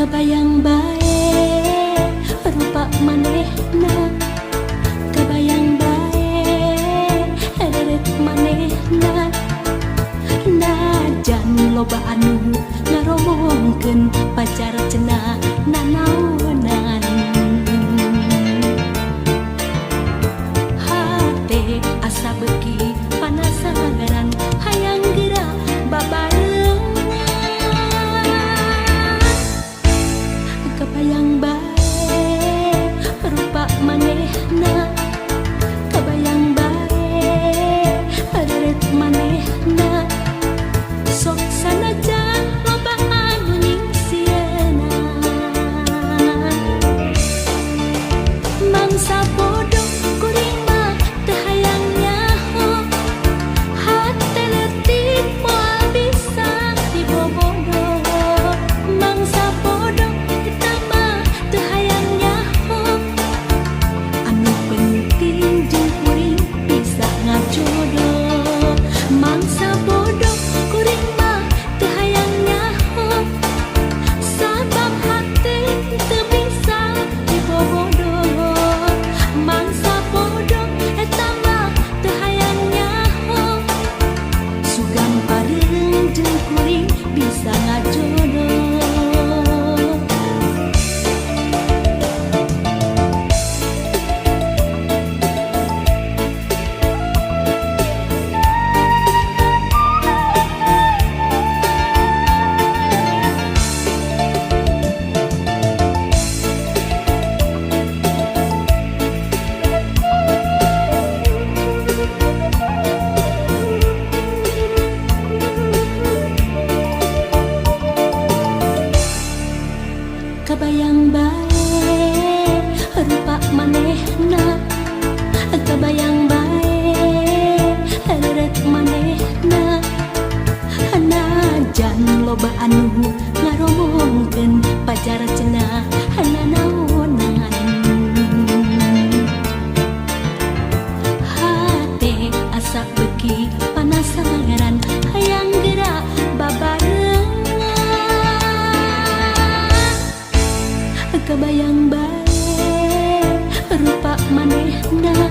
Kabayang bae rupa manehna, kabayang bae reret manehna. Najan loba anu ngaromongkeun pacar cenah nanaonan, hate asa beuki panasaran hayang geura babarengan. Kabayang bae rupa manehna, kabayang bae reret manehna. Sok sanajan loba anu nyingsieunan, mangsa bodoh kuring mah teu hayang nyaho. Hate leutik moal bisa dibobodo. Mangsa bodoh eta mah teu hayang nyaho. Anu penting jeung kuring bisa ngajodoh. Mangsa bodoh kuring mah teu hayang nyaho, sabab hate teu bisa dibobodo. Mangsa bodoh eta mah teu hayang nyaho. Sugan bareng jeung kuring bisa ngajodoh. Kabayang bae rupa manehna, kabayang bae reret manehna. Najan loba anu ngaromongkeun pacar cenah nanaonan, hate asa beuki panasaran hayang geura babarengan. Kabayang bae rupa manehna.